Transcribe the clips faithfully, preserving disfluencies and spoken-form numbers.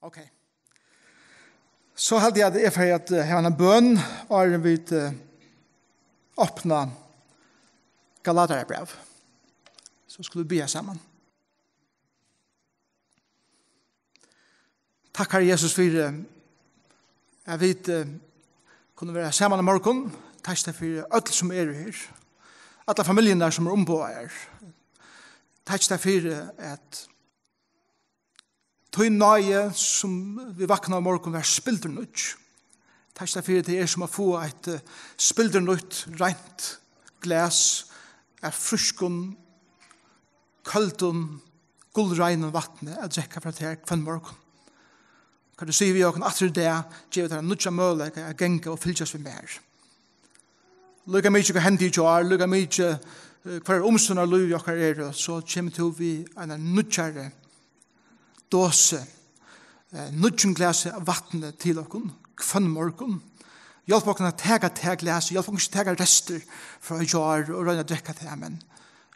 Ok. So haldi eg at eg fari at, eh, hava eina bøn, áðrenn vit, eh, opna Galatarabræv. So skulu vit biðja saman. Takk, Harri Jesus, fyri, eh, at vit, eh, kunnu vera saman í morgun. Takk tær fyri øll sum eru her. Allar familjurnar sum eru umboðaðar. Takk tær fyri at tín náði, sum vit vakna í morgun, var spildurnýggj. Takk tær fyri, tað er sum at fáa eitt, eh, spildurnýtt, reint glas av frískum, køldum, gullreinum vatni at drekka frá tær hvønn morgun. Hvat tú sigur við okkum aftur í dag, gevur tær ein nýggjan møguleika at ganga og fylgjast við mær. Líka mikið hvat hendi í gjár, líka mikið, eh, hvørjar umstøður í lívi okkara eru, so kemur tú við einari nýggjari dosi, eh, nýggjum glasi av vatni til okkum hvønn morgun. Hjálp okkum at taka tað glasið, hjálp okkum ikki at taka restir frá í gjár og royna at drekka tað, men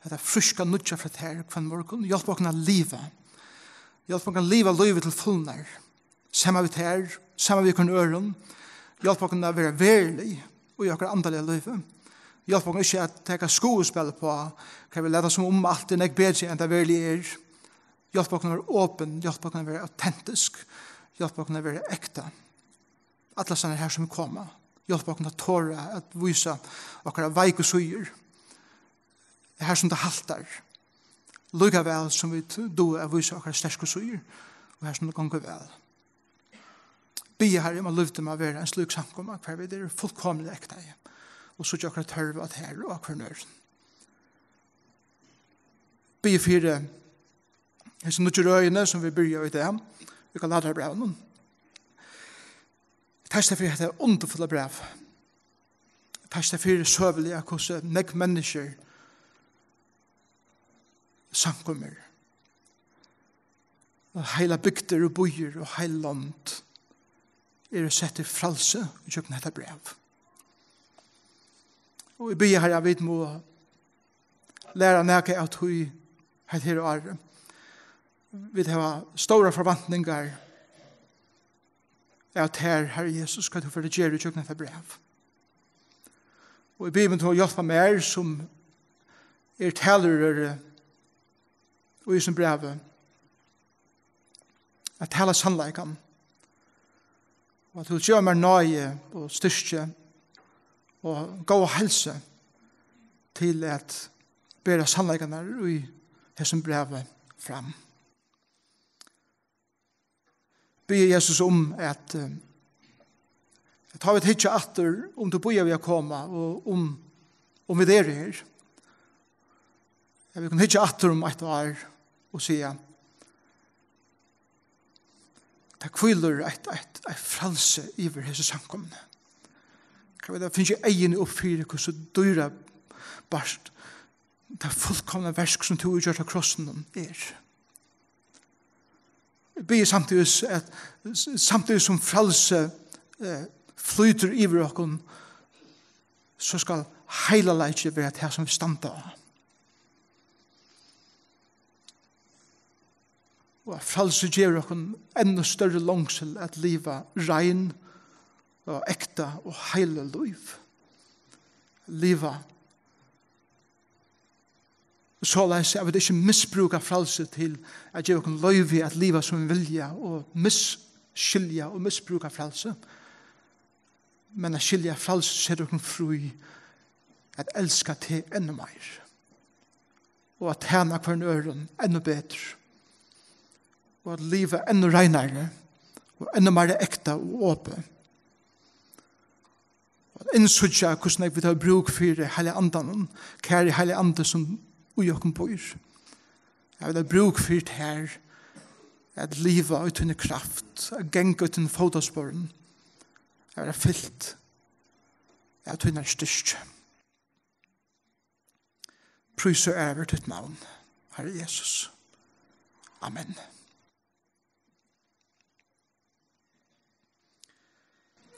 hetta fríska nýggja frá tær hvønn morgun. Hjálp okkum at liva. Hjálp okkum at liva lívið til fulnar. Saman við tær, saman við hvørjum øðrum. Hjálp okkum at vera verulig í okkara andaliga lívi. Hjálp okkum ikki at taka skuðspæl upp á, hvar vit lata sum um alt er nógv betri enn tað veruliga er. Hjálp okkum at vera opin, hjálp okkum at vera autentisk, hjálp okkum at vera ekta. Allastaðni har sum vit koma, hjálp okkum at tora at vísa okkara veiku síður. Har sum tað haltar, líka væl sum vit duga at vísa okkara sterku síður, og har sum tað gongur væl. Biðja, Harri, um at lívdømi at vera ein slík samkoma, hvar vit eru fullkomiliga ekta, ja, og síggja okkara tørv á tær og á hvørjum øðrum. Biðja fyri hesi nýggju røðini, sum vit byrja í dag, í Galatarabrævinum. Takk tær fyri hetta undurfulla bræv. Takk tær fyri søguliga, hvussu nógv menniskjur, samkomur, og heilar bygdir og býir og heil lond eru sett í frælsi ígjøgnum hetta bræv. Og eg biði, Harri, at vit mugu læra nakað av tí hetta her árið. Vit hava stórar forventningar av tær, Harri Jesus, hvat tú fert at gera ígjøgnum hetta bræv. Og eg biði um, tú hjálpir mær, sum eri talurøri í hesum brævi, at tala sannleikan, og at tú gevur mær náði og styrki og góða heilsu til at bera sannleikarnar í hesum brævi fram. Biði Jesus um at, eh, at tá vit hyggja aftur, um tú bíðar við at koma, og um, um vit eru her, at vit kunnu hyggja aftur um eitt ár og siga: Tað hvílir eitt, eitt, eitt frælsi yvir hesi samkomuni. Hvat vit hava fingið eyguni upp fyri, hvussu dýrabært tað fullkomna verk, sum tú hevur gjørt á krossinum, er. Eg biði samtíðis, at samtíðis sum frælsi, eh, flýtur yvir okkum, so skal heilagleiki vera tað, sum vit standa á. Og at frælsi gevur okkum enn størri longsul at liva rein og ekta og heiløg lív. Liva soleiðis at vit ikki misbrúka frælsi til at geva okkum loyvi at liva sum vit vilja og misskilja og misbrúka frælsi, men at skilja at frælsi setur okkum frí at elska teg enn meir og at tæna hvørjum øðrum enn betur og at liva enn reinari og enn meira ekta og opið. Og at innsíggja, hvussu nógv vit hava brúk fyri Heilaga Andanum, kæri Heilagi Andi, sum í okkum býr. At vit hava brúk fyri tær, at liva í tíni kraft, at ganga í tínum fótasporum, at vera fylt av tínari styrki. Prís og æra veri títt navn, Harri Jesus. Amen.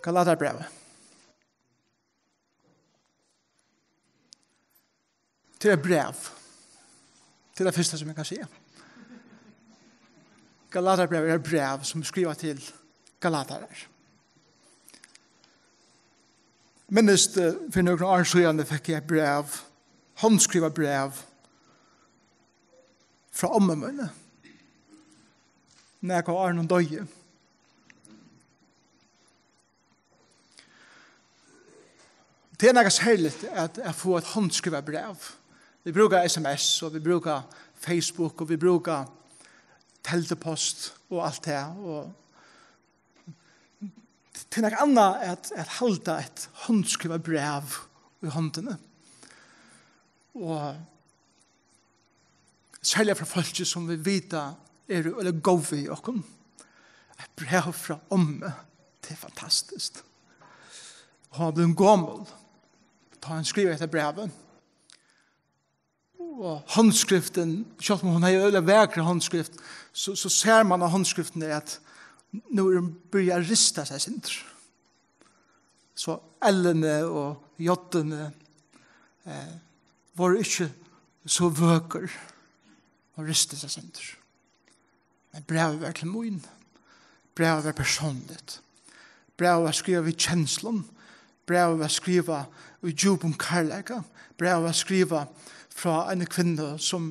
Galatarabrævið. Tað er eitt bræv. Tað er tað fyrsta, sum eg kann siga. Galatarabrævið er eitt bræv, sum er skrivað til galatarar. Minnist, eh, fyri nøkrum árum síðan fekk eg eitt bræv, handskrivað bræv frá ommu míni, nakað áðrenn hon doyði. Tað er nakað serligt at, at fáa eitt handskrivað bræv. Vit brúka S M S, og vit brúka Facebook, og vit brúka teldupost og alt tað. Og tað er nakað annað at, at halda eitt handskrivað bræv í hondini. Og serliga frá fólki, sum vit vita eru øgiliga góð við okkum. Eitt bræv frá ommu, tað er fantastiskt. Hon var blivin gomul, tá hon skrivaði hetta brævið. Og handskriftin, sjálvt um hon hevði øgiliga vakra handskrift, so, so sær mann á handskriftini, at nú er hon byrjað at rista seg eitt sindur. So L-ini og J-ini, eh, vóru ikki so vøkur og ristu seg eitt sindur. Men brævið var til mín. Brævið var persónligt. Brævið var skrivað við kenslum. Brævið var skrivað í djúpum kærleika. Brævið var skrivað frá eini kvinnu, sum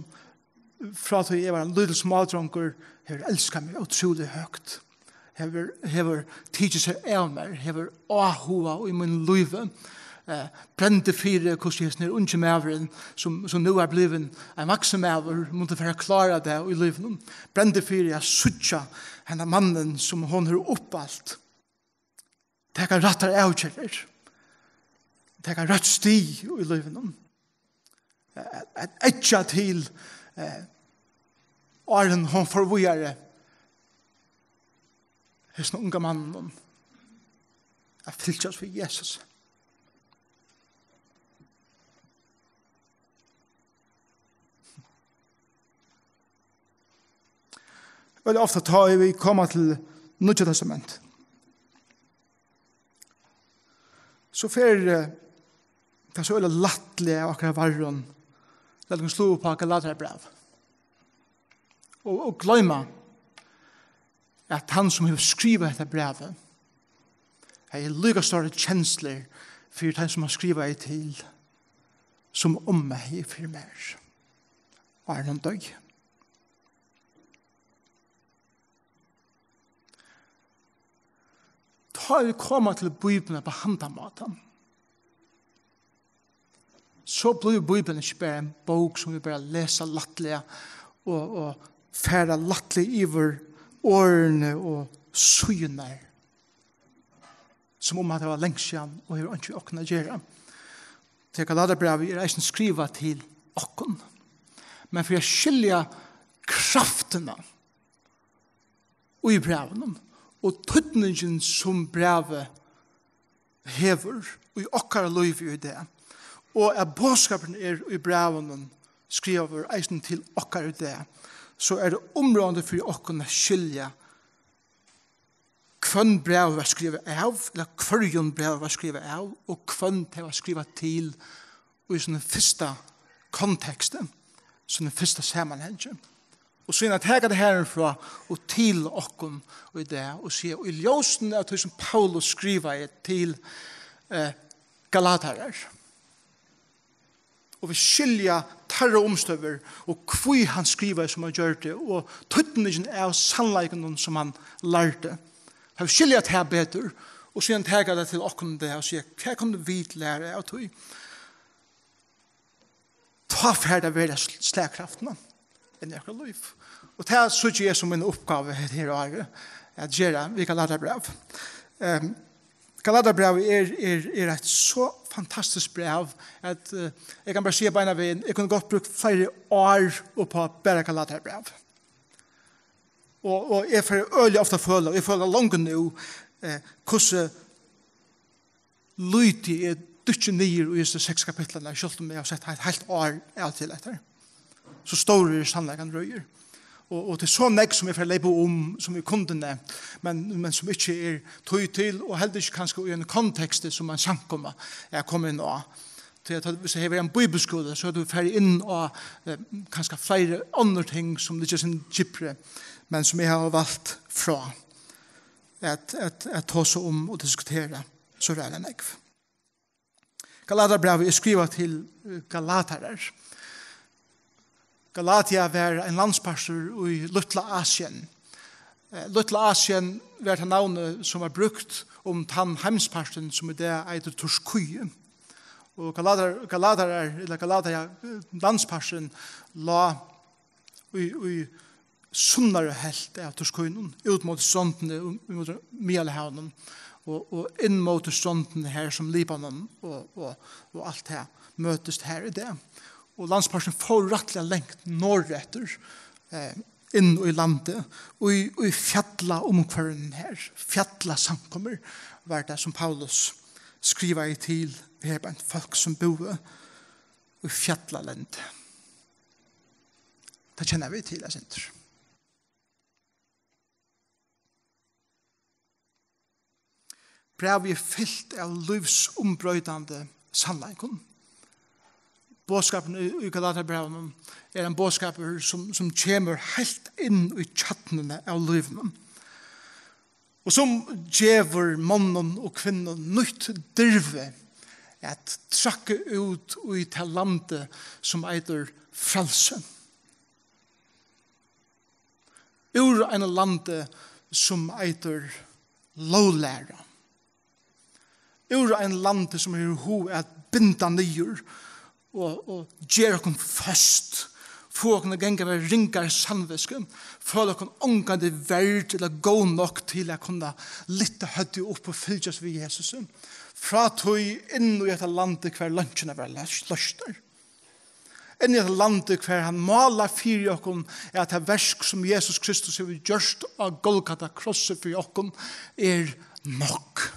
frá tí eg var ein lítil smádrongur, hevur elskað meg ótrúliga høgt. Hevur, hevur tikið sær av mær, hevur áhuga í mínum lívi. Eh, brendi fyri, hvussu hesin her ungi maðurin, sum, sum nú er blivin ein vaksin maður, mundi fara at klára tað í lívinum. Brendi fyri at síggja henda mannin, sum hon hevur uppalt, taka rættar avgerðir, taka røtt stig í lívinum. At, at eggja til, eh, áðrenn hon fór víðari, hesum unga manninum, at fylgjast við Jesus. Veldig ofta, tá vit koma til Nýggja Testament, so fer, eh, tað so øgiliga lættliga av okkara varrum, lat okkum sláa upp á Galatarabræv. Og, og gloyma, at hann, sum hevur skrivað hetta brævið, hevði líka stórar kenslur fyri teimum, sum hann skrivaði til, sum omma hevði fyri mær, áðrenn hon doyði. Tá vit koma til Bíbliuna upp á handan mátan, so blívur Bíblian ikki bara ein bók, sum vit bara lesa lættliga og, og fara lættliga yvir orðini og síðurnar, sum um at tað var langt síðan og hevur einki við okkum at gera. Tí Galatarabrævið er eisini skrivað til okkum. Men fyri at skilja kraftina í brævinum og týdningin, sum brævið hevur í okkara lívi í dag, og at boðskapurin er í brævinum skrivaður eisini til okkara í dag, so er tað umráðandi fyri okkum at skilja, hvønn brævið var skrivað av, ella hvørjum brævið var skrivað av, og hvønn tað var skrivað til í sínum fyrsta konteksti, sínum fyrsta samanhangi. Og síðan at taka tað herfrá og til okkum í dag og siga, í ljósinum av tí sum Paulus skrivaði til, eh, Galatarar, og vit skilja teirra umstøður og hví hann skrivaði sum hann gjørdi og týdningin av sannleikunum sum hann lærdi. Tá vit skilja tað betur og síðan taka tað til okkum í dag og siga, hvat kunnu vit læra av tí? Tá fer tað at vera sl-, slagkraftina inn í okkara lív. Og tað síggi eg sum mína uppgávu hetta her árið, at gera við Galatarabræv. Ehm, Galatarabrævið er, er, er eitt so fantastiskt bræv, at, eh, eg kann bara siga beinanvegin, eg kundi gott brúkt fleiri ár upp á bara Galatarabræv. Og, og eg fari øgiliga ofta at føla, og eg føli longu nú, eh, hvussu lítið eg dúkki niður í hesi seks kapitlarnar, sjálvt um eg havi sett eitt heilt ár av til hetta. So stórur er sannleikan røður. Og, og tað er so nógv, sum eg fari at leypa um, sum eg kundi nevnt, men, men sum ikki er tíð til, og heldur ikki kanska í einum konteksti, sum ein samkoma er komin inn á. Tí at, viss tað hevði verið ein bíbliuskúli, so høvdu vit farið inn á, eh, kanska fleiri onnur ting, sum liggja sum djúpri. men sum eg havi valt frá at, at, at tosa um og diskutera so ræðuliga nógv. Galatarbrævið er skrivað til, eh, galatarar. Galatia var ein landspartur í Lítla Asien. Eh, Lítla Asien var tað navnið, sum var brúkt um tann heimspartin, sum í dag eitur Turkiet. Og Galatar-, galatarar, ella Galatia, eh, landsparturin, lá í, í sunnari helvt av Turkíum, út móti strondini, út móti Miðjarðarhavinum og, og inn móti strondini her sum Libanon og, og, og alt tað møtist her í dag. Og landsparturin fór rættiliga langt norðureftir, eh, inn í landið, í, í fjallaumhvørvinum her, fjallasamkomur var tað, sum Paulus skrivaði til her, blant fólk sum búðu í fjallalendi. Tað kenna vit til, eitt sindur. Brævið er fylt av lívsumbreytandi sannleikum. Boðskapurin í, í Galatarbrævinum er ein boðskapur, sum, sum kemur heilt inn í kjarnuna av lívinum, og sum gevur monnum og kvinnum nýtt dirvi at trakka út í tað landið, sum eitur frælsi. Úr einum landi, sum eitur lóglæra. Úr einum landi, sum hevur hug at binda niður og, og gera okkum føst, fáa okkum at ganga við ringari samvitsku, føla okkum ongantíð verd ella góð nokk til at kunna lyfta høvdið upp og fylgjast við Jesusi. Frá tí inn í hetta landið, hvar leinkjurnar verða loys-, loystar. Inn í hetta landið, hvar hann málar fyri okkum, at tað verk, sum Jesus Kristus hevur gjørt á Golgata krossi fyri okkum, er nokk.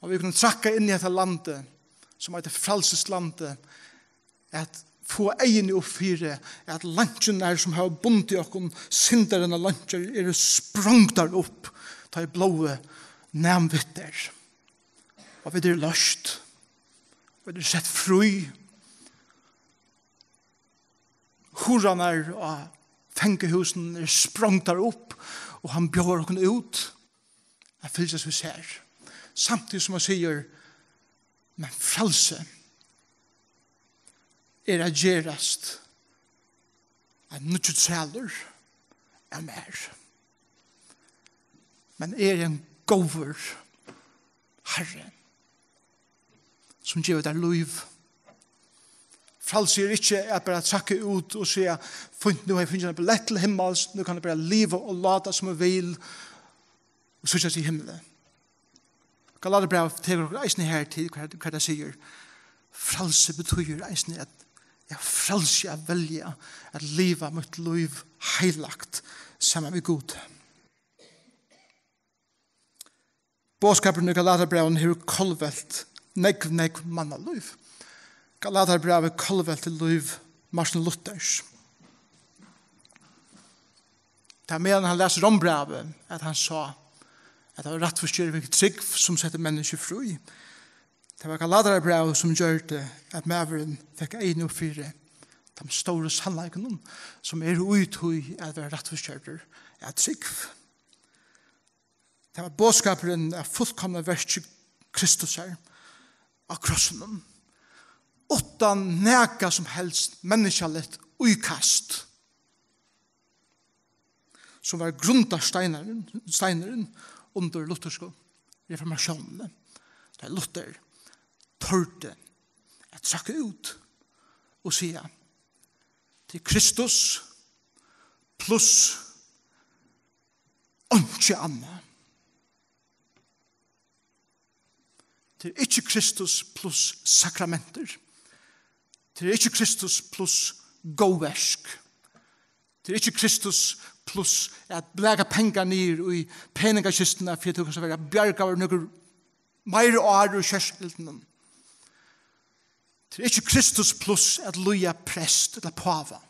Og vit kunnu trakka inn í hetta landið, sum eitur frælsislandið, at fáa eyguni upp fyri, at leinkjurnar, sum hava bundið okkum, syndarinnar leinkjur, eru sprongdar upp, tá ið blóðið nam við tær. Og vit eru loyst. Vit eru sett frí. Hurðarnar á fangahúsinum eru sprongdar upp, og hann bjóðar okkum út at fylgjast við sær. Samtidig sum hann sigur, men frælsi er at gerast ein nýggjur trælur av mær. Men eg eri ein góður Harri, sum gevur tær lív. Frælsi er ikki at bara trakka út og siga, fínt, nú havi eg fingið ein billett til himmals, nú kann eg bara liva og láta sum eg vil, og síggjast í himli. Galatarbrævið tekur okkum eisini her til, hvat, hvat tað sigur. Frælsi betýðir eisini, at eg havi frælsi at velja at liva mítt lív heilagt saman við Gud. Boðskapurin í Galatarbrævinum hevur kollvelt nógv, nógv mannalív. Galatarbrævið kollvelti lív Martin Luthers. Tað var meðan hann las Rómbrævið, at hann sá, at tað var rættvísgerðin við trúgv, sum setti menniskju frí. Tað var Galatarbrævið, sum gjørdi, at maðurin fekk eyguni upp fyri teimum stóru sannleikunum, sum er í tí at vera rættvísgjørdur av trúgv. Tað var boðskapurin av fullkomna verki Kristusar á krossinum, uttan nakað sum helst menniskjaligt íkast, sum var grundarsteinarin, steinurin undir luthersku reformatiónini, tá Luther tordi at trakka út og siga, tað er Kristus pluss einki annað. Tað er ikki Kristus pluss sakramentir. Tað er ikki Kristus pluss góðverk. Tað er ikki Kristus pluss at blaka pengar niður í peningakistuna, fyri at tú kanst vera bjargaður nøkur meiri ár úr skerseldinum. Tað er ikki Kristus pluss at lýða prest ella páva.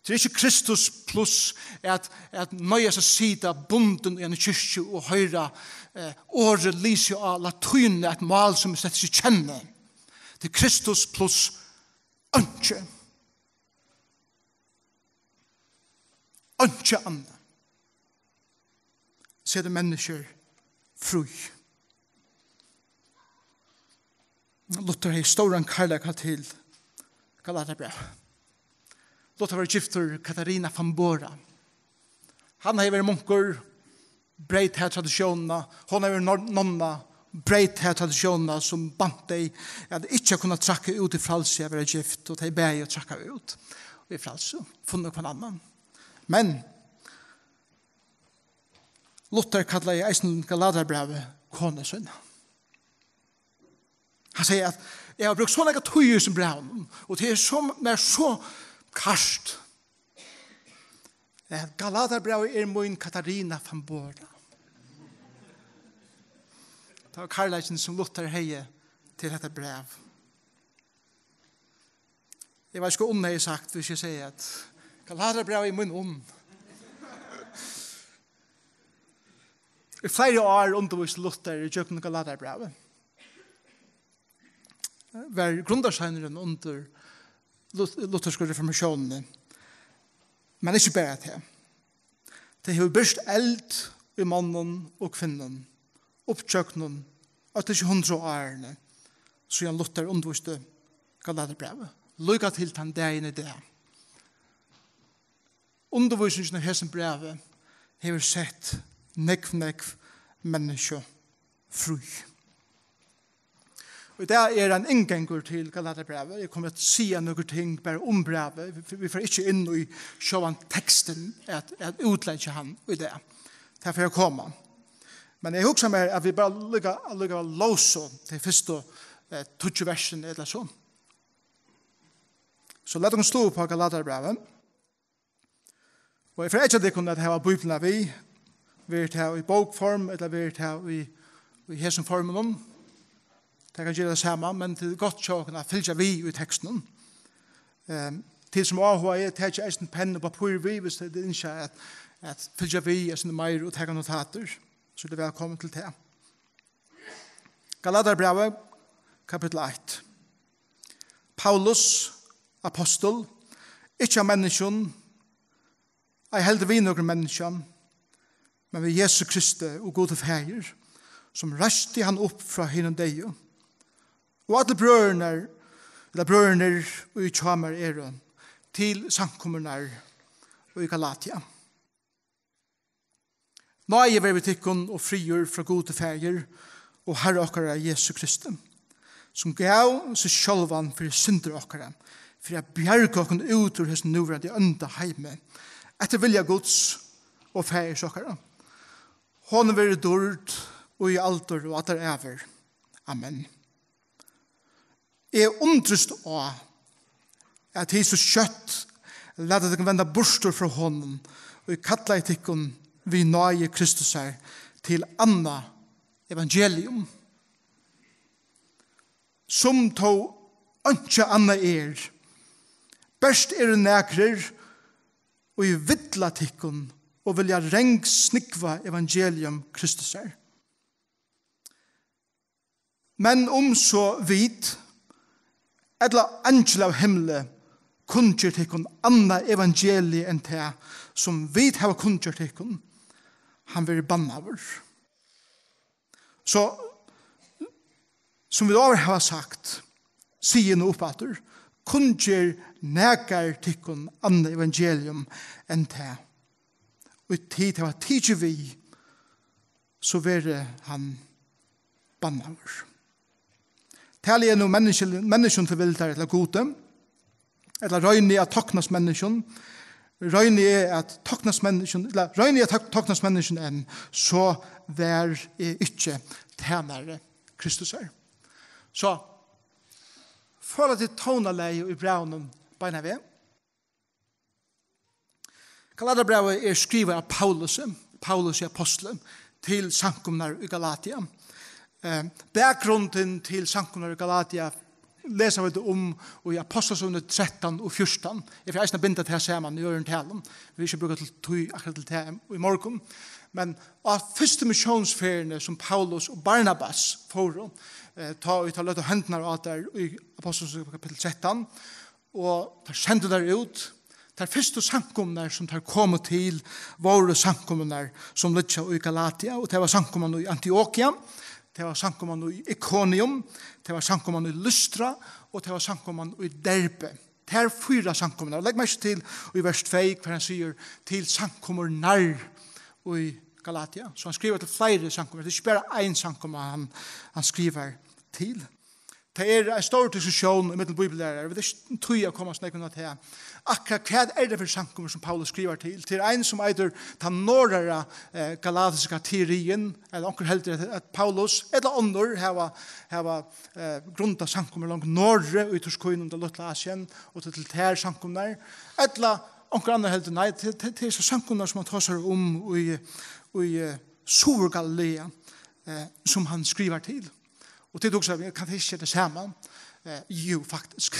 Tað er ikki Kristus pluss at, at noyðast at sita bundin í eini kirkju og hoyra, eh, orðið lisið á latíni, eitt mál sum eg slett ikki kenni. Tað er Kristus pluss einki. Einki annað setur menniskjur frí. Luther hevði stóran kærleika til Galatiabrævið. Luther var giftur Katarina von Bora. Hann hevði verið munkur, breyt her tradisjónina. Hon hevði verið nor-, nonna, breyt her tradisjónina sum bant tey at ikki kunna trakka út í frælsi at vera gift, og tey bæði at trakka út í frælsi, funnu hvønn annan. Men Luther kallaði eisini Galatiabrævið konu sína. Hann segði at eg havi brúkt so nógva tíð í hesum brævinum, og tað er so, mær so kært, at Galatiabrævið er mín Katarina von Bora. Tað var kærleikin, sum Luther hevði til hetta bræv. Eg veit ikki, hvat Unn hevði sagt, hvis eg segði, at Galatiabrævið er mín Unn. Í fleiri ár undirvísti Luther í gjøgnum Galatiabrævið. Var grundarsteinurin undir Lut-, luthersku reformatiónini. Men ikki bara tað. Tað hevur birst eld í monnum og kvinnum, uppgjøgnum øll hesi hundrað árini, síðan Luther undirvísti Galatiabrævið, líka til tann dagin í dag. Undirvísingin av hesum brævi hevur sett nógv, nógv menniskju frí. Og í dag er ein inngangur til Galatiabrævið. Eg komi at siga nøkur ting bara um brævið. Vit, vit fara ikki inn í sjálvan tekstin at, at útleggja hann í dag. Tað fer at koma. Men eg hugsi mær, at vit bara líka, líka lósa tey fyrstu, eh, tíggju versini ella so. So lat okkum sláa upp á Galatiabrævið. Og eg fari at eggja tykkum at hava Bíbliuna við, verið tað í bókform ella verið tað í, í hesum forminum. Tað kann gera tað sama, men tað er gott hjá okkum at fylgja við í tekstinum. Ehm, tit sum áhugaði, takið eisini penn og pappír við, hvis tit ynskja at, at fylgja við, at sinni meir og taka notatir. So er tit vælkomin til tað. Galatiabrævið, kapittul eitt. Paulus, apostul, ikki av menniskjum, ei heldur við nøkrum menniskja, men við Jesu Kristi og Gudi Faðir, sum reisti hann upp frá hinum deyðu. Og allir brøðurnir, ella brøðurnir, ið hjá mær eru, til samkomurnar í Galatia. Náði verið við tykkum og friður frá Gudi Faðir og Harra okkara Jesu Kristi, sum gav seg sjálvan fyri syndir okkara, fyri at bjarga okkum út úr hesum núverandi ónda heimi, eftir vilja Guds og Faðirs okkara. Honum verður dýrd og í aldur og allar ævir. Amen. Eg undrist á, at tit so skjótt lata tykkum venda burtur frá honum, ið kallaði tykkum við náði Kristusar til annað evangelium, sum tó einki annað er. Bert eru nakrir, ið villa tykkum og vilja rangsnúgva evangelium Kristusar. Men um so vit, ella eingil av himli, kunngjørt tykkum annað evangeli enn tað, sum vit hava kunngjørt tykkum, hann verður bannaður. So, sum vit áður hava sagt, sigi eg nú uppaftur, kunngjørdi nakar tykkum annað evangelium enn tað, og tit hava tikið við, so verði hann bannaður. Tali eg nú menniskju-, menniskjum til vildar ella Gudi, ella royni eg at toknast menniskjum, royni eg at toknast menniskjum, ella royni eg at tok-, toknast menniskjum enn, so var eg ikki tænari Kristusar. So, føla tit tónalagið í brævinum beinanvegin? Galatiabrævið er skrivað av Paulusi, Paulusi apostli, til samkomurnar í Galatia. Eh, bakgrunden til samkomurnar í Galatia lesa vit um í Ápostlasøguni trettan og fjúrtan. Eg fari eisini at binda tað saman í øðrum talum. Vit vil ikki brúka til tíð akkurát til tað í morgun. Men á fyrstu missiónsferðini, sum Paulus og Barnabas fóru, eh, tá ið teir løgdu hendurnar á teir í Ápostlasøguni kapittul trettan, og teir sendu teir út, Tær fyrstu samkomurnar, sum tær komu til, vóru samkomurnar, sum liggja í Galatia, og tað var samkoman í Antiokia, tað var samkoman í Ikonium, tað var samkoman í Lystra, og tað var samkoman í Derbe. Tær fýra samkomurnar. Og legg merki til í vers tvey, hvar hann sigur, "Til samkomurnar í Galatia." So hann skrivar til fleiri samkomur. Tað er ikki bara ein samkoma, hann, hann skrivar til. Tað er ein stór diskusjón í millum bíbliulærarar. Vit hava ikki tíð at koma so nógv inn á tað. Akkurát hvat er tað fyri samkomur, sum Paulus skrivar til? Til ein, sum eitur tann norðara, eh, galatiska teoriin, ella onkur heldur, at, at Paulus ella onnur hava, hava, eh, grundað samkomur langt norðuri í Turkín, um tað lítla Asien, og til, til tær samkomurnar. Ella onkur annar heldur, nei, til, til, til hesar samkomurnar, sum hann tosar um í, í, eh, Suður Galilea, eh, sum hann skrivar til. Og tit hugsa, "Kann tað ikki vera tað sama?" Eh, jú, faktiskt.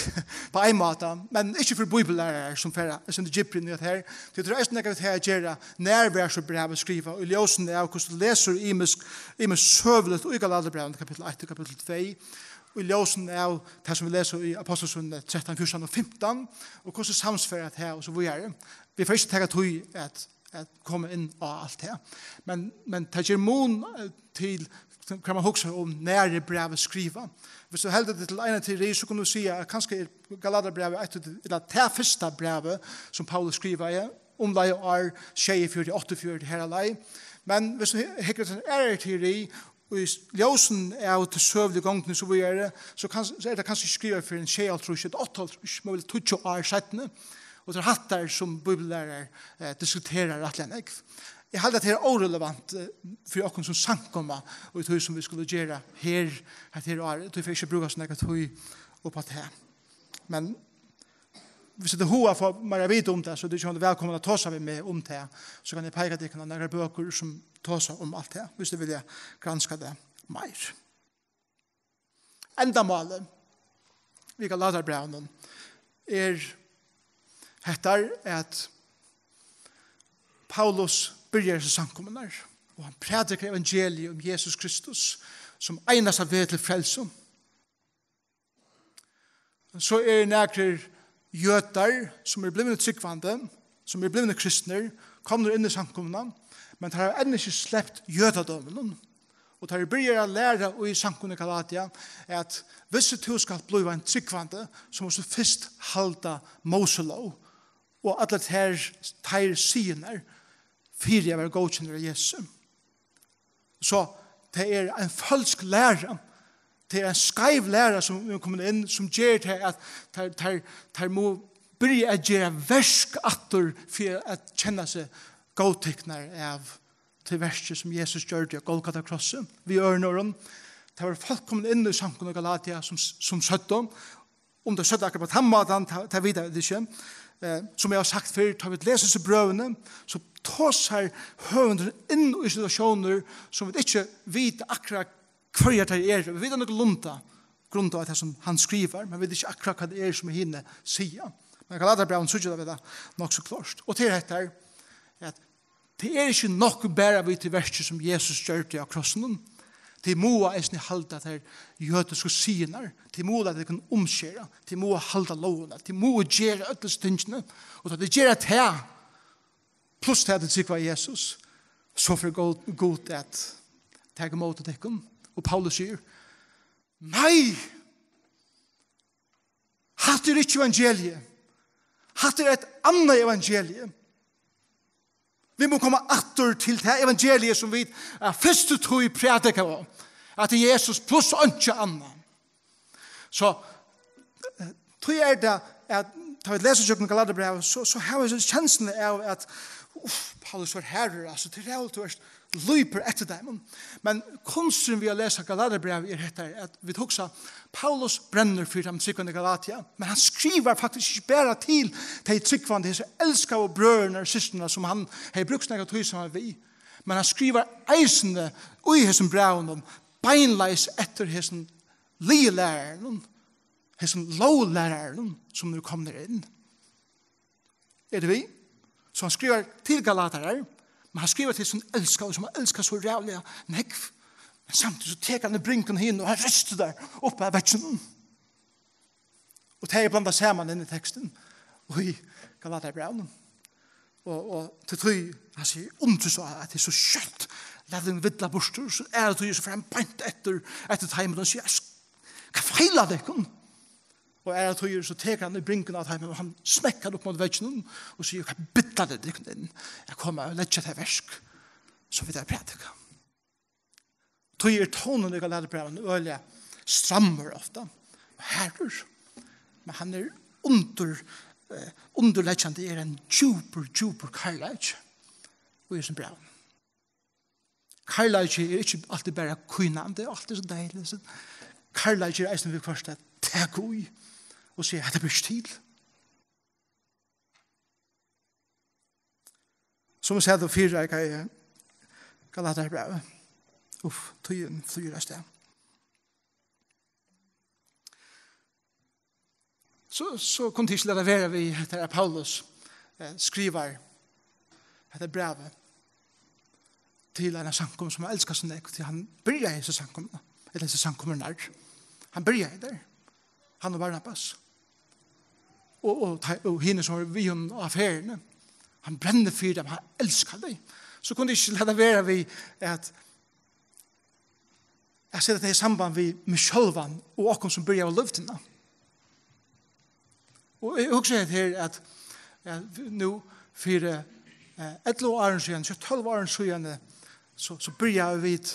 Á ein máta, men ikki fyri bíbliulærarar sum fara eitt sindur djúpri inn í tað her. Tí tað er eisini nakað við tað at gera, nær var so brævið skrivað, í ljósinum av hvussu tú lesur ymisk, ymisk søguligt í Galaterbrævinum, kapittul eitt og kapittul tvey, í ljósinum av tað sum vit lesa í Ápostlasøguni trettan, fjúrtan og fimtan, og hvussu samsvarar tað og so víðari. Vit fara ikki taka tíð at at koma inn á alt tað. Men, men tað ger mun, eh, til, hvat man hugsar um, nær er brævið skrivað. Viss tú heldur teg til eina teori, so kunnu tú siga, at kanska er Galaterbrævið eitt, ella tað fyrsta brævið, sum Paulus skrivaði, umleið ár sjeyogfjøruti, áttaogfjøruti her á leið. Men viss tú hy-, hyggur til aðra teori, og í s-, ljósinum av tí søguligu gongdini, so víðari, so kann, so er tað kanska ikki skrivað fyrr enn sjeyoghálvtrýss ella áttaoghálvtrýss, men vel tíggju ár seinni. Og tað er hatta, sum bíbliulærarar, eh, diskutera rættiliga nógv. Eg haldi, at tað er órelevant, eh, fyri okkum sum samkoma, og í tí sum vit skulu gera her, hetta her árið, tí fari eg ikki at brúka so nógva tíð upp á tað. Men viss tit hava hug at fáa meira at vita um tað, so er tit vælkomin at tosa við meg um tað. So kann eg peika tykkum á nakrar bøkur, sum tosa um alt tað, viss tit vilja granska tað meir. Endamálið við Galaterbrævinum er hetta, at Paulus byrjar hesar samkomurnar, og hann prædikar evangeliið um Jesus Kristus sum einasta veg til frelsu. So eru nakrir jødar, sum eru blivnir trúgvandi, sum eru blivnir kristnir, komnir inn í samkomuna, men teir hava enn ikki slept jødadóminum. Og teir byrja at læra í samkomuni Galatia, at viss tú skalt blíva ein trúgvandi, so mást tú fyrst halda Móselóg og allar tær, tær siðirnar, fyri at vera góðkendur av Jesusi. So tað er ein følsk læra. Tað er ein skeiv læra, sum er komin inn, sum ger tað, at teir, teir, teir mugu byrja at gera verk aftur fyri at kenna seg góðtiknar av tí verki, sum Jesus gjørdi á Golgata krossi. Við øðrum orðum, tað var fólk komin inn í samkomuna Galatia, sum, sum søgdu, um tey søgdu akkurát á tann mátan, tað, tað vita vit ikki. Eh, sum eg havi sagt fyrr, tá vit lesa hesi brøvini, so tosar høvundurin inn í situatiónir, sum vit ikki vita akkurát hvørjar tær eru. Vit vita nøkulunda, grundað á tað, sum hann skrivar, men vit vita ikki akkurát, hvat tað er, sum hini siga. Men Galaterbrævið, síggja vit tað nokk so klárt. Og til hetta her, at tað er ikki nokk bara við tí verki, sum Jesus gjørdi á krossinum. Tit mugu eisini halda tær jødisku siðirnar. Tit mugu lata tykkum umskera. Tit mugu halda lógina. Tit mugu gera øll hesi tingini. Og tá tit gera tað, pluss tað at tit trúgva á Jesus, so fer Gud, Gud at taka ímóti tykkum. Og Paulus sigur, nei! Hatta er ikki evangeliið. Hatta er eitt annað evangeliið. Vit mugu koma aftur til tað evangeliið, sum vit av fyrstu tíð prædikaðu, at tað er Jesus pluss einki annað. So, eh, tí er tað, at tá vit lesa gjøgnum Galaterbrævið, so, so hava vit kensluna av, at, uff, Paulus var harður, altso, tað er ræðuligt, tú ert lýpur eftir teimum. Men kunsturin við at lesa Galaterbrævið er hetta, at vit hugsa, Paulus brennur fyri teimum trúgvandi í Galatia, men hann skrivar faktiskt ikki bara til tey trúgvandi, hesar elskaðu brøðurnar og systrarnar, sum hann hevði brúkt so nógva tíð saman við, men hann skrivar eisini í hesum brævinum beinleiðis eftir hesum lóglærarunum, hesum lóglærarunum, sum nú eru komnir inn. Eru tit við? So hann skrivar til galatarar, men hann skrivar til sín elskaða, sum hann elskar so ræðuliga nógv. Men samtíðis so tekur hann í bringuna á hini og hann ristir tær upp av vegginum. Og tað er blandað saman inn í tekstin. Og í Galatarabrævinum. Og, og til tí, hann sigur, undrist á, at tað er so skjótt, lat tað villa burtur, so er tað so fer hann beint eftir, eftir teimum, og sigur, hvat feilar tykkum? Og er tað, so tekur hann í bringuna av teimum, og hann smekkar upp móti vegginum, og sigur, hvat billar tað tykkum inn, at koma og leggja tað í verk, so vit hava prædikað. Tí er tónin í Galatarabrævinum øgiliga strammur ofta, og harður. Men hann er undir, eh, undirliggjandi er ein djúpur, djúpur kærleiki í hesum brævinum. Kærleiki er ikki altíð bara kínandi, altíð so deiligt. So kærleiki er eisini viðhvørt at taka í og siga, hetta ber ikki til. Sum eg segði, fyri eg Galatarabrævið. Uff, tíðin flýgur av stað. So, so kundi eg ikki lata vera við hetta, at Paulus, eh, skrivar hetta brævið til eina samkomu, sum hann elskar so nógv, tí hann byrjaði hesa samkomuna, ella hesar samkomurnar. Hann byrjaði har, hann og Barnabas. Og, og, og hinir, sum vóru við honum á ferðini. Hann brennur fyri teimum, hann elskar tey. So kundi eg ikki lata vera við at, at seta tað í samband við meg sjálvan og okkum, sum byrjaðu løtuna. Og eg hugsi hetta her, at, at nú fyri, eh, ellivu árum síðan, so tólv árum síðan, so, so byrjaðu vit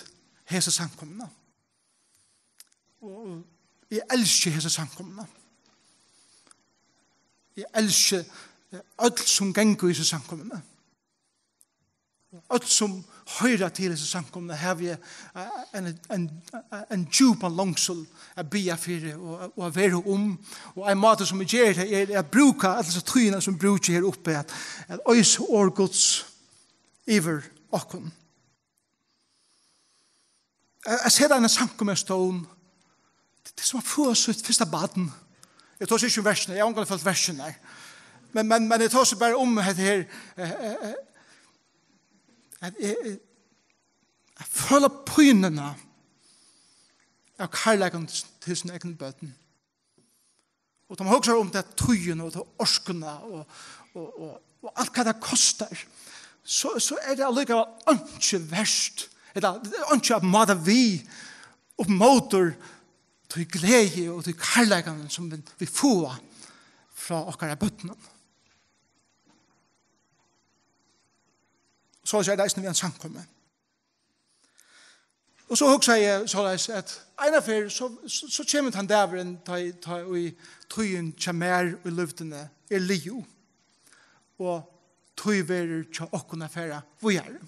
hesa samkomuna. Og, og eg elski hesa samkomuna. Eg elski, eh, øll, sum ganga í hesa samkomuna. Øll, sum hoyra til hesa samkomuna, havi eg, eh, ein, ein, ein djúpan longsul at biðja fyri og, og at vera um. Og ein máti, sum eg geri tað, er at brúka alla hesa tíðina, sum eg brúki her uppi, at, at oysa orð Guds yvir okkum. At, at seta eina samkomu á stovn, tað, tað er sum at fáa sítt fyrsta barn. Eg tosi ikki um verkini, eg havi ongantíð følt verkini har. Men, men, men eg tosi bara um hetta her, eh, eh, eh, at, eh, eh, at føla pínuna av kærleikan til síni egnu børn. Og tá man hugsar um ta tíðina og ta orkuna og, og, og, og alt, hvat tað kostar, so, so er tað allíkavæl einki vert, ella einki at máta við upp móti tí gleði og tí kærleikanum, sum vit, vit fáa frá okkara børnum. Soleiðis er tað eisini við eina samkomu. Og so hugsaði eg soleiðis, at eina ferð, so, so, so kemur tann dagurin, tá, tá ið tíðin hjá mær í lívinum er liðug, og tíð verður hjá okkum at fara víðari.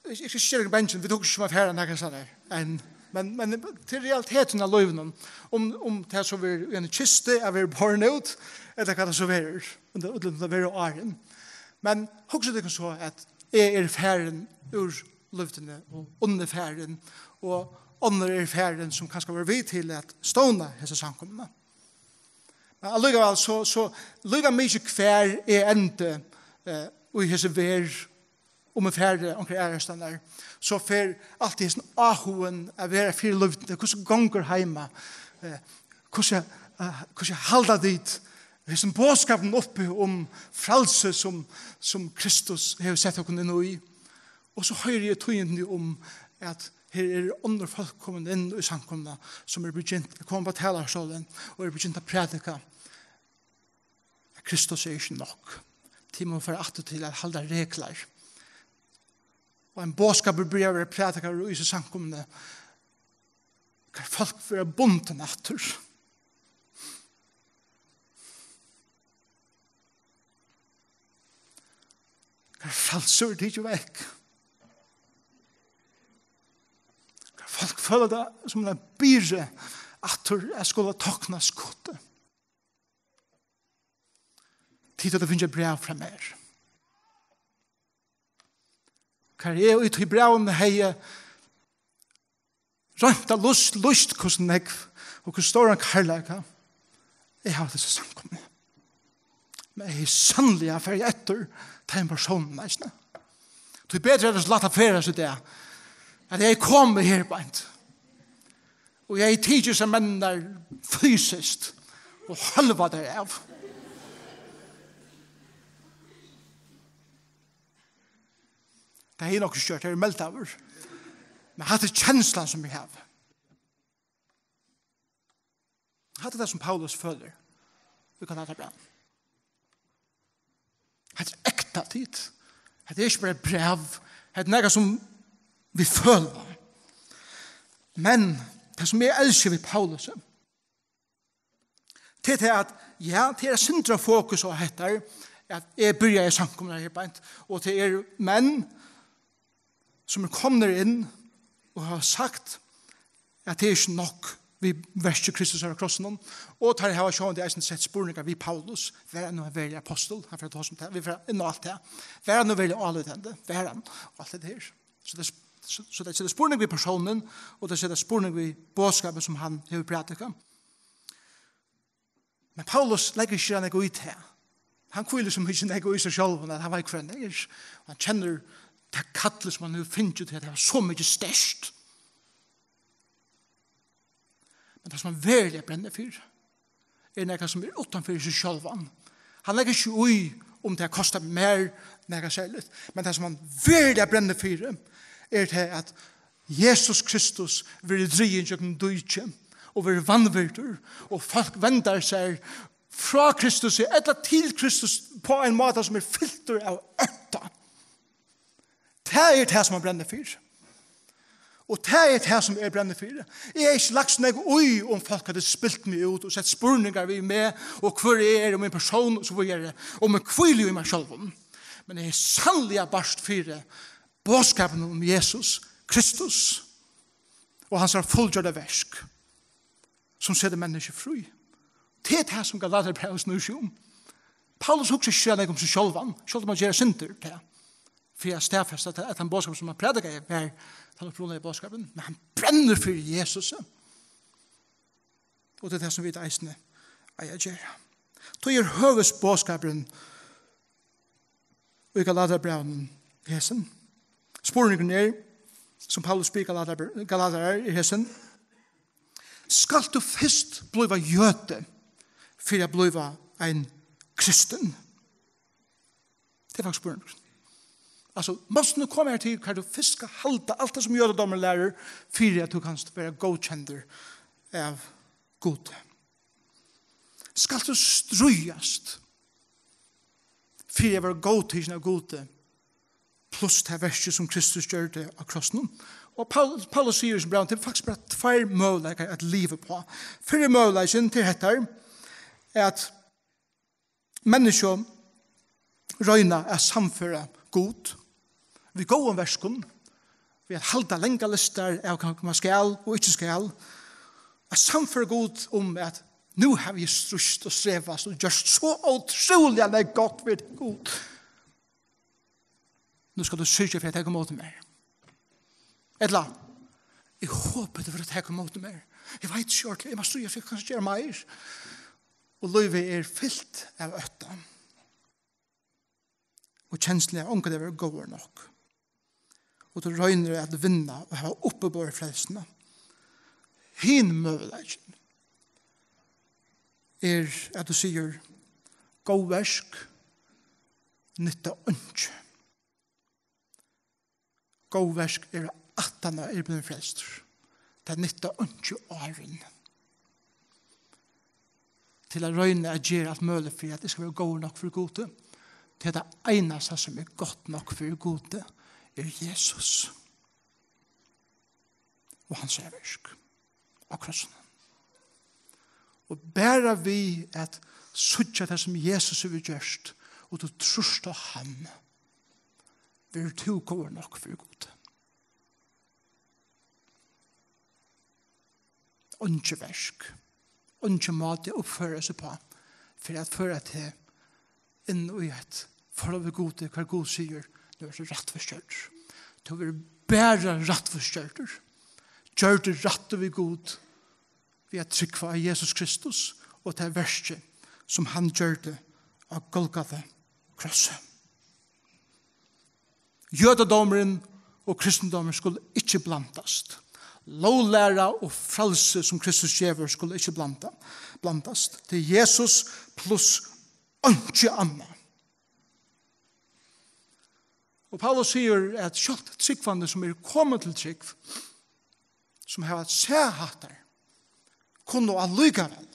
Eg, eg skal ikki gera tykkum bangin, vit hugsa ikki um at fara nakað sovorðið enn, men, men til realitetin av lívinum, um, um tað so verður í eini kistu, at verða borin út, ella hvat tað so verður, um tað, um tað verður áðrenn. Men hugsið tykkum so, at eg eri farin úr lívinum, og Unni farin, og onnur eru farin, sum kanska vóru við til at stovna hesa samkomuna. Men allíkavæl, so, so líka mikið hvar eg endi, eh, í hesi verð, um eg fari onkra aðrastaðni, so fer altíð hesin áhugin at vera fyri lívinum. Hvussu gongur heima? Eh, hvussu, eh, hvussu halda tit hesin boðskapin uppi um frælsi, sum, sum Kristus hevur sett okkum inn í? Og so hoyri eg tíðindini um, at her eru onnur fólk komin inn í samkomuna, sum eru begynt at koma upp á talarstólin og eru begynt at prædika, at Kristus er ikki nokk. Tit mugu fara aftur til at halda reglar. Og ein boðskapur byrjar at vera prædikaður í hesi samkomuni, har fólk verða bundin aftur. Har frælsi verður tikið vekk. Har fólk føla tað sum eina byrðu aftur at skula toknast Gudi. Tit hava fingið bræv frá mær. Har eg í tí brævinum hevði roynt at lýst, lýst hvussu nógv og hvussu stóran kærleika eg havi til hesa samkomuna. Men eg hevði sanniliga farið eftir teimum persónunum eisini. Tí betri er at lata ferðast í dag, at eg hevði komið her beint. Og eg hevði tikið hesar menninar fysiskt og hølvað tær av. Tað hevði eg nokk ikki gjørt, eg eri meldaður. Men hatta er kenslan, sum eg havi. Hatta er tað, sum Paulus følir í Galatiabrævinum. Hetta er ekta, tit. Hetta er ikki bara eitt bræv. Hetta er nakað, sum vit føla. Men tað, sum eg elski við Paulusi, tað er tað, at, ja, tað er eitt sindur av fokus á hetta, at eg byrjaði í samkomuni her beint, og tað eru menn, sum eru komnir inn og hava sagt, at tað er ikki nokk við verki Kristusar á krossinum, og teir hava sjálvandi eisini sett spurningar við Paulus: Var hann nú ein veruligur apostul? Hann fer at tosa um tað, vit fara inn á alt tað. Var hann nú veruliga álítandi? Var hann? Og alt det her. So tað, so, so tað setir spurning við persónin, og tað setir spurning við boðskapin, sum hann hevur prædikað. Men Paulus leggur ikki nógv í tað. Hann hvílir so mikið nógv í seg sjálvum, at hann veit, hvør hann er. Hann kennir tað kallið, sum hann hevur fingið, til at hava so mikið sterkt. Men tað, sum hann veruliga brennur fyri, er nakað, sum er uttan fyri seg sjálvan. Hann leggur ikki í, um tað kostar mær nakað serligt. Men tað, sum hann veruliga brennur fyri, er tað, at Jesus Kristus verður drigin gjøgnum dýki og verður vanvirdur, og fólk vendar sær frá Kristus ella til Kristus á ein máta, sum er fyltur av ótta. Tað er tað, sum hann brennur fyri. Og tað er tað, sum eg brenni fyri. Eg hevði ikki lagt so nógv í, um fólk høvdu spilt meg út og sett spurningar við meg, og hvør eg eri, og mín persón, og so víðari, og meg hvíli í mær sjálvum. Men eg eri sanniliga barist fyri boðskapinum um Jesus Kristus og hansara fullgjørda verk, sum setir menniskju frí. Tað er tað, sum Galatiabrævið snýr seg um. Paulus hugsar ikki so nógv um seg sjálvan, sjálvt um hann ger eitt sindur tað, fyri at staðfesta, at, at tann boðskapur, sum hann prædikaði, var tann upprunaligi boðskapurin, men hann brennur fyri Jesus. Og tað er tað, sum vit eisini eiga at gera. Tí er høvuðsboðskapurin í Galatiabrævinum hesin. Spurningurin er, sum Paulus spyr Galatar-, Galatarar, er hesin: Skalt tú fyrst blíva jødi fyri at blíva ein kristin? Tað er faktiskt spurningurin. Altso, mást tú koma her til, hvar tú fyrst skalt halda alt tað, sum jødadómurin lærir, fyri at tú kanst vera góðkendur av Gudi? Skalt tú stríðast fyri at vera góðtikin av Gudi, pluss tað verkið, sum Kristus gjørdi á krossinum? Og Paul-, Paulus sigur í sínum brævi, tað er faktiskt bara tveir møguleikar at liva uppá. Fyrri møguleikin, tað er hetta, at menniskju royna at sannføra Gud við góðum verkum, við at halda langar listar av, hvat man skal og ikki skal, at sannføra Gud um, at nú havi eg stríðst og strevast og gjørt so ótrúliga nógv gott fyri teg, Gud. Nú skal tú syrgja fyri at taka ímóti mær. Ella, eg hopi, tú fer at taka ímóti mær. Eg veit ikki ordiliga, eg má stríða, fyri eg kann ikki gera meir. Og lívið er fylt av ótta og kensluni av ongantíð at vera góður nokk. Og tú roynir at vinna og hava uppiborið frelsuna. Hin møguleikin er, at tú sigur: Góð verk nytta einki. Góð verk eru, aftaná eg eri blivin frelstur. Tað nyttar einki áðrenn. Til at royna at gera alt møguligt fyri, at eg skal vera góður nokk fyri Gudi. Tí tað einasta, sum er gott nokk fyri Gudi, er Jesus og hansara verk á krossinum. Og bara við at síggja tað, sum Jesus hevur gjørt, og tú trýrt á hann, verður tú góður nokk fyri Gud. Einki verk, einki máti at uppføra seg uppá, fyri at føra teg inn í eitt forhold við Gud, hvar Gud sigur: Nú ert tú rættvísur gjørdur. Tú verður bara rættvísur gjørdur, gjørdur rættur við Gud, við at trúgva á Jesus Kristus og tað verkið, sum hann gjørdi á Golgata krossi. Jødadómurin og kristindómurin skulu ikki blandast. Lóglæra og frælsi, sum Kristus gevur, skulu ikki blanda, blandast. Tað er Jesus pluss einki annað. Og Paulus sigur, at sjálvt trúgvandi, sum eru komin til trúgv, sum hava sæð hattar, kunnu allíkavæl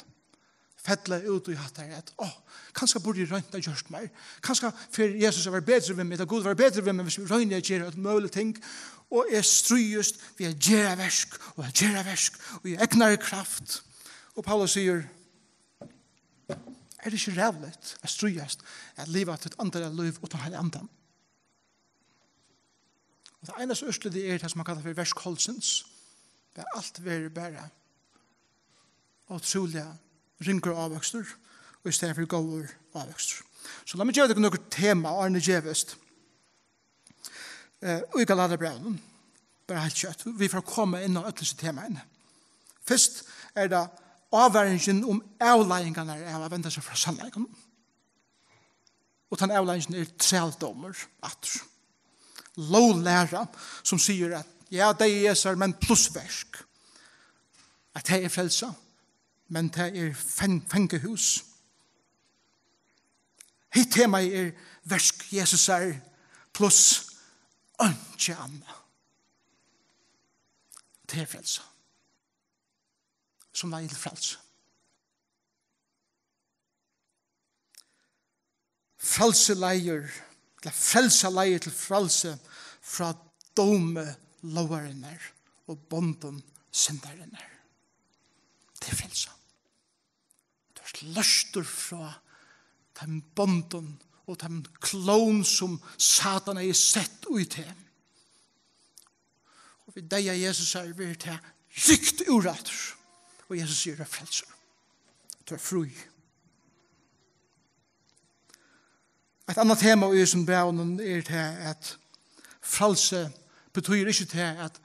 fella út í hattar, at, á, kanska burdi eg roynt at gjørt meir. Kanska fer Jesus at vera betri við meg, ella Gud vera betri við meg, hvis eg royni at gera øll møgulig ting, og eg stríðist við at gera verk, og at gera verk, og í egnari kraft. Og Paulus sigur, er tað ikki ræðuligt at stríðast, at liva títt andaliga lív uttan Heilaga Andan? Og tað einasta úrslitið er tað, sum man kallar fyri verk holdsins. Har alt verður bara ótrúliga ringur ávøkstur, og í staðin fyri góður ávøkstur. So lat meg geva tykkum nøkur tema, áðrenn eg gevist. Eh, í Galatiabrævinum, bara heilt skjótt, vit fara at koma inn á øll hesi temaini. Fyrst er tað ávaringin um avleiðingarnar av at venda sær frá sannleikanum. Og tann avleiðingin er trældómur aftur. Lóglæra, sum sigur, at ja, deyði Jesu, men pluss verk. At tað er frelsa, men tað er fang-, fangahús. Hitt temaið er verk Jesusar pluss einki annað. Tað er frelsa. Sum leiðir til frelsu. Frelsi leiðir, ella frelsa leiðir til frelsi frá dómi lógarinnar og bondum syndarinnar. Tað er frelsa. Tú ert loystur frá teim bondum og teim klóm, sum Satan hevði sett í teg. Og við deyða Jesusar verður tað rykt úr aftur. Og Jesus sigur, tú ert frelsur. Tú ert frí. Eitt annað tema í hesum brævinum er tað, at frælsi betýðir ikki tað, at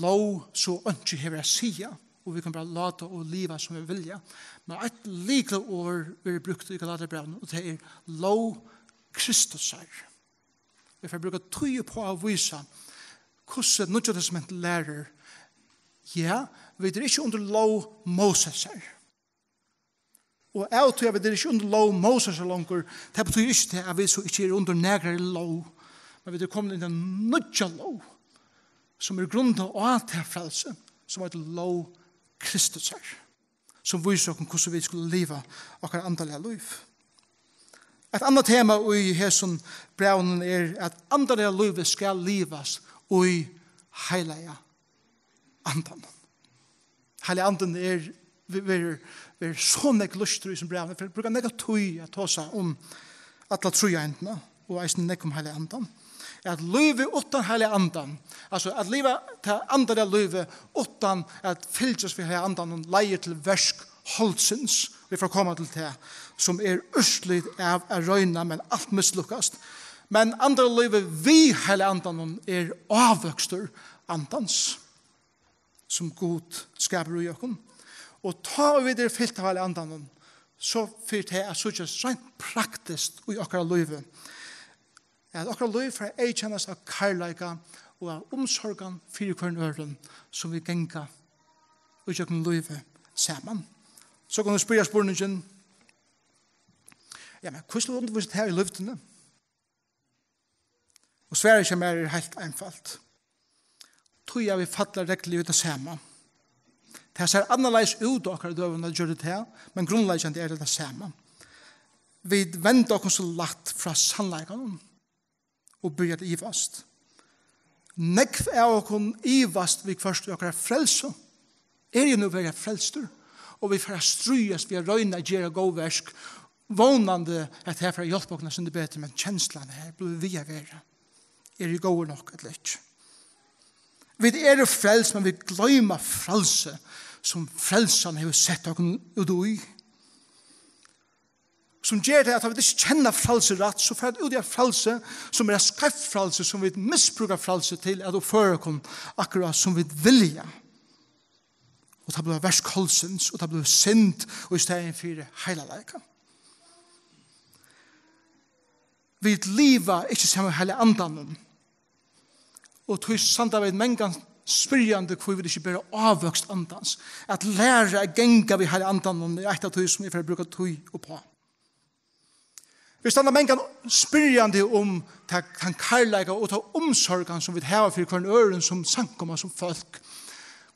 lóg so einki hevur at siga, og vit kunnu bara láta og liva, sum vit vilja. Men eitt lyklaorð verður brúkt í Galatiabrævinum, og tað er lóg Kristusar. Vit fara at brúka tíð upp á at vísa, hvussu Nýggja Testamentið lærir. Ja, vit eru ikki undir lóg Mósesar. Og av tí at vit eru ikki undir lóg Mósesar longur, tað betýðir ikki tað, at vit so ikki eru undir nakrari lóg. Men vit eru komin inn í eina nýggja lóg, sum er grundað á tað frælsi, sum eitur lóg Kristusar, sum vísir okkum, hvussu vit skulu liva okkara andaliga lív. Eitt annað tema í hesum brævinum er, at andaliga lívið skal livast í Heilaga Andanum. Heilagi Andin er, ver-, verður, verður so nógv lýstur í hesum brævinum. Vit brúka nógva tíð at tosa um alla tríeindina og eisini nógv um Heilaga Andan. At lívið uttan Heilaga Andan, altso at liva tað andaliga lívið uttan at fylgjast við Heilaga Andanum, leiðir til verk holdsins. Vit fara at koma til tað, sum er úrslit av at royna, men alt mislukkast. Men andaliga lívið við Heilaga Andanum er ávøkstur Andans, sum Gud skapar í okkum. Og tá vit eru fylt av Heilaga Andanum, so fer tað at síggjast reint praktiskt í okkara lívi, at okkara lív fer at eyðkennast av kærleika og av umsorgan fyri hvørjum øðrum, sum vit ganga í gjøgnum lívið saman. So kunnu vit spyrja spurningin, ja, men hvussu undirvísir tað í løtuni? Og svarið hjá mær er heilt einfalt. Tí at vit falla regluliga í tað sama. Tað sær annarleiðis út á okkara døgum, at gjørdi tað, men grundleggjandi er tað tað sama. Vit venda okkum so lætt frá sannleikanum og byrja at ivast. Nógv av okkum ivast viðhvørt í okkara frelsu. Eri eg nú veruliga frelstur? Og vit fara at stríðast við at royna at gera góð verk, vónandi at tað fer at hjálpa okkum eitt sindur betur, men kenslan her blívur við at vera. Eri eg góður nokk ella ikki? Vit eru frelst, men vit gloyma frælsið, sum frelsan hevur sett okkum út í. Sum ger tað, at tá vit ikki kenna frælsið rætt, so fara vit út í eitt frælsi, sum er eitt skeivt frælsi, sum vit misbrúka frælsið til at uppføra okkum akkurát sum vit vilja. Og tað blívur verk holdsins, og tað blívur synd, og í staðin fyri heilagleika. Vit liva ikki saman við Heilaga Andanum. Og tí standa vit mangan spyrjandi, hví vit ikki bera ávøkst Andans. At læra at ganga við Heilaga Andanum er eitt av tí, sum eg fari at brúka tíð uppá. Vit standa mangan spyrjandi um ta, tann kærleika og ta umsorgan, sum vit hava fyri hvørjum øðrum sum samkoma, sum fólk.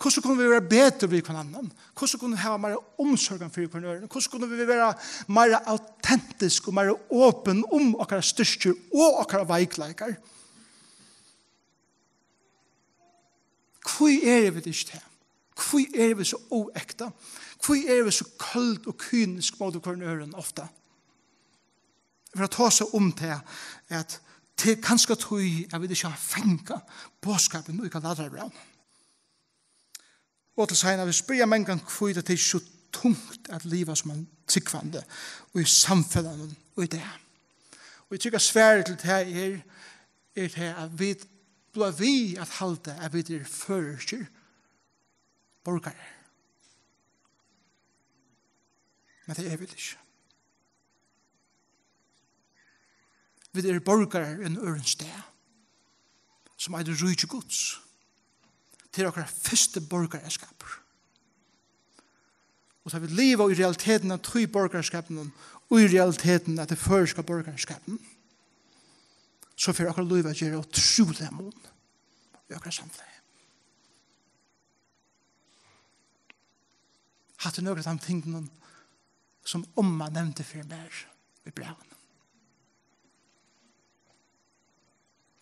Hvussu kunnu vit vera betur við hvønn annan? Hvussu kunnu vit hava meira umsorgan fyri hvørjum øðrum? Hvussu kunnu vit vera meira autentisk og meira opin um okkara styrkir og okkara veikleikar? Hví eru vit ikki tað? Hví eru vit so óekta? Hví eru vit so køld og kynisk móti hvørjum øðrum ofta? Vit hava tosað um tað, at tað er kanska tí, at vit ikki hava fangað boðskapin í Galatarabrævinum. Og til seinna, vit spyrja mangan, hví tað er so tungt at liva sum ein trúgvandi í samfelagnum í dag. Og eg trúgvi, at svarið til tað er, er tað, at vit blíva við at halda, at vit eru føroyskir borgarar. Men tað eru vit ikki. Vit eru borgarar í einum øðrum stað, sum eitur ríki Guds. Tað er okkara fyrsti borgaraskapur. Og tá vit liva í realiteten av tí borgaraskapinum, og í realiteten av tí føroyska borgaraskapinum, so fer okkara lív at gera ótrúliga mun í okkara samfelagi. Hatta er nøkur av teimum tingunum, sum omma nevndi fyri mær í brævinum.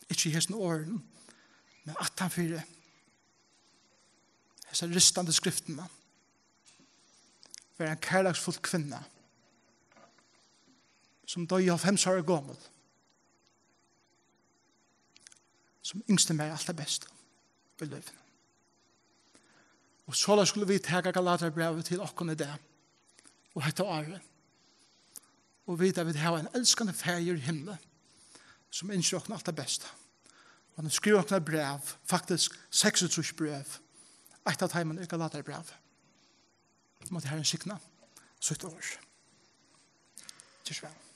Ikki í hesum orðum, men aftan fyri hesa ristandi skriftina. Var ein kærleiksfull kvinna, sum doyði hálvfems ára gomul, sum ynskti mær alt tað besta í lívinum. Og soleiðis skulu vit taka Galatarabrævið til okkum í dag og hetta árið. Og vita, at vit hava ein elskandi faðir í himli, sum ynskir okkum alt tað besta. Og hann skrivar okkum eitt bræv, faktisk seksogtrýss bræv. Eitt av teimum er Galatarabrævið. Mátti Harrin signa sítt orð. Ger so væl.